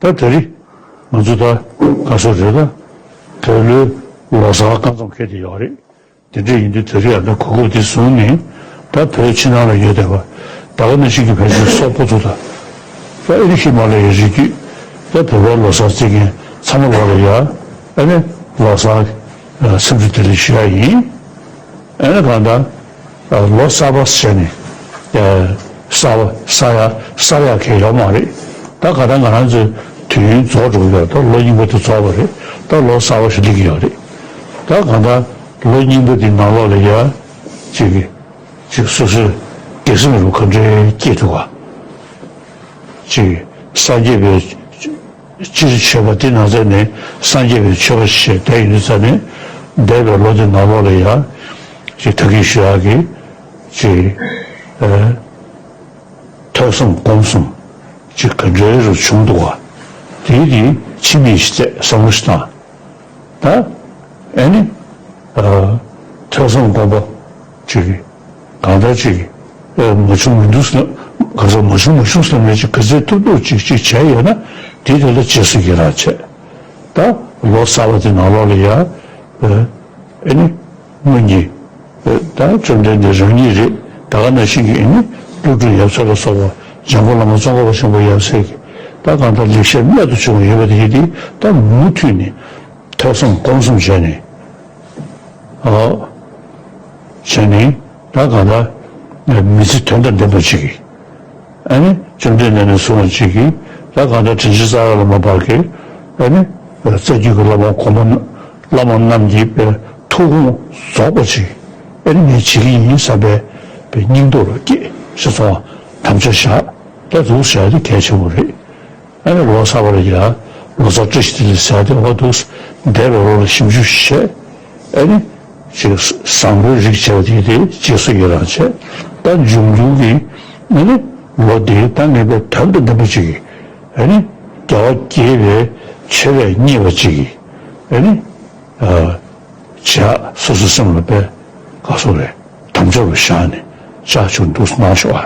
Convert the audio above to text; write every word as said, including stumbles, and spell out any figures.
ད་དེ་རིང་ང་ཚོ་ད་ག་སོ་རེད། ད་བོད་ལོའི་ལོ་གསར་སྐབས་མཚམས་འཁེལ་བསྡད་ཡོད་རེད། དེ་འདྲ་ཡིན་དུས་དེ་རིང་ཡང་ད་གོ་སྐབས་འདི་བཟུང་ནས་ད་བོད་ཕྱི་ནང་ལ་ཡོད་བསྡད་པ་ད་ག་ནང་བཞིན་གྱི་བོད་ཆོལ་སོག་པོ་ཚོ་དང་། ད་ཨ་ནི་ཧི་མ་ལ་ཡའི་རི་རྒྱུད་ད་བོད་པའི་ལོ་གསར་བརྩི་མཁན་ཚང་མ་ལོག་ལ་ཡ་ཨ་ནི་ལོ་གསར་ཨ་འཚམས་འདྲི་བདེ་ལེགས་ཞུ་ཡ་ཡིན། ཨ་ནི་གང་ལྟར་ཨ་ལོ་གསར་པ་ཟེར་ནས་ཨ་གསར་པ་གསར་ཡ་གསར་ཡ་གང་ཡང་ཡོད་མ་རེད། ད་གང་ལྟར་ང་རང་ཚོའི་དུས་ཡུན་རྫོགས་འགྲོ་གི་ཡོད། ད་ལོ་རྙིང་པ་དེ་རྫོགས་པ་རེད། ད་ལོ་གསར་པ་ཞིག་སླེབས་ཀྱི་ཡོད་རེད། ད་གང་ལྟར་ལོ་རྙིང་པ་དེ་ནང་ལོགས་ལ་ཡ་ཅིག་གི་ཅིག་སོ་སོའི་དགེ་སེམས་རུ་ག་འདྲའི་སྐྱེས་ཐུབ་པ། ཅིག་སངས་རྒྱས་པའི་སྤྱིར་མཆོད་པ་དེ་ནང་ཚན་ནས་སངས་རྒྱས་པའི་མཆོད་པ་ཞེས་བསྡད་ཡོད་དུས་ཙ་ནས་འདས་པའི་ལོ་དེ་ནང་ལོགས་ལ་ཡང་ཅིག་ད་གིན་ཞུ་ཡག་གི་ཅིག་ཨ་ཐོས་བསམ་སྒོམ་གསུམ་ཅིག་ག་འདྲའི་རུ་བྱུང་འདུག་བ། དེའི་དེ་ཕྱི་མིག་ཞིག་བལྟས་བསམ་བློ་ཞིག་བཏང་། ད་ཨ་ནི་ཨ་ཐོས་བསམ་སྒོམ་པ་ཅིག་གང་ལྟར་ཅིག་ཨ་མ་བྱུང་མི་འདུག་ཟེར་ན་ག་ཚོད་མ་བྱུང་མ་བྱུང་ཟེར་ན་ཅིག་ག་ཚོད་ཐུབ་ཐུབ་ཅིག་ཅིག་བྱས་ཡོད་ན་དེ་དེ་ལ་རྗེས་སུ་ཡི་རང་བྱས། ད་ལོ་གསར་པ་དེ་ནང་ལོགས་ལ་ཡ་ཨ་ཨ་ནི་སྔོན་གྱི་ཨ་ད་བཅོམ་ལྡན་འདས་རང་ཉིད་རེད། ད་ག་ནང་བཞིན་གྱི་ཨ་ནི་ཀླུ་སྒྲུབ་ཡབ་སྲས་ལ་སོགས་པ་འཇམ་མགོན་བླ་མ་ཙོང་ཁ་པ་ཆེན་པོ་ཡབ་སྲས་ཀྱི་ད་གང་ལྟར་ལེགས་བཤད་རྨད་དུ་བྱུང་བ་ཡོད་པ་དེ་ཡིན་ཏེ་ད་མུ་མཐུད་ནས། ཐོས་བསམ་སྒོམ་གསུམ་བྱས་ནས། ཨོ། བྱས་ནས་ད་གང་ལྟར་མི་ཚེ་དོན་དང་ལྡན་པ་ཅིག་གིས། ཨ་ནི་བཅོམ་ལྡན་འདས་ནས་གསུངས་པ་ཅིག་གིས་ད་གང་ལྟར་དྲིན་ཅན་རྩ་བ་ལ་མ་བབས་ཀྱི་ཨ་ནི་རྩ་རྒྱུད་ཀྱི་བླ་མ་གོང་མ་བླ་མ་རྣམས་ཀྱི་པའི་ཐུགས་དགོངས་རྫོགས་པ་ཅིག་ཨ་ནི་ངས་བྱེད་ཀྱི་ཡིན་བསམ་པའི་པའི་སྙིང་སྟོབས་ལ་སྐྱེས་ཞེས་སོགས་དམ་བཅའ་བཞག་ད་འདུག་ཟེར་ཡ་དེ་གལ་ཆེན་པོ་རེད། ཨ་ནི་ལོ་གསར་པ་ལ་ཡ་ལོ་གསར་བཀྲ་ཤིས་བདེ་ལེགས་ཟེར་ཏེ་འོ་འདུག་འདས་པའི་ལོ་ལ་ཞིབ་འཇུག་བྱས། ཨ་ནི་ཅིག་བཟང་པོའི་རིགས་བྱས་པ་དེ་དེ་རྗེས་སུ་ཡི་རང་བྱས། ད་འབྱུང་འགྱུར་གྱི་ཨ་ནི་ལོ་འདིའི་ད་ངེས་པའི་དོན་དང་ལྡན་པ་ཅིག་གིས་ཨ་ནི་རྒྱལ་བ་དགྱེས་པའི་མཆོད་པས་མཉེས་པ་ཅིག་གིས་ཨ་ནི་ཨ་བྱས་སོ་སོའི་སེམས་ལ་དཔེ་ག་སོ་རེད་དམ་བཅའ་རུ་བཞག་ནས་ཕྱག་མཆོད་འདུག་གནང་ཤོག་ཨ།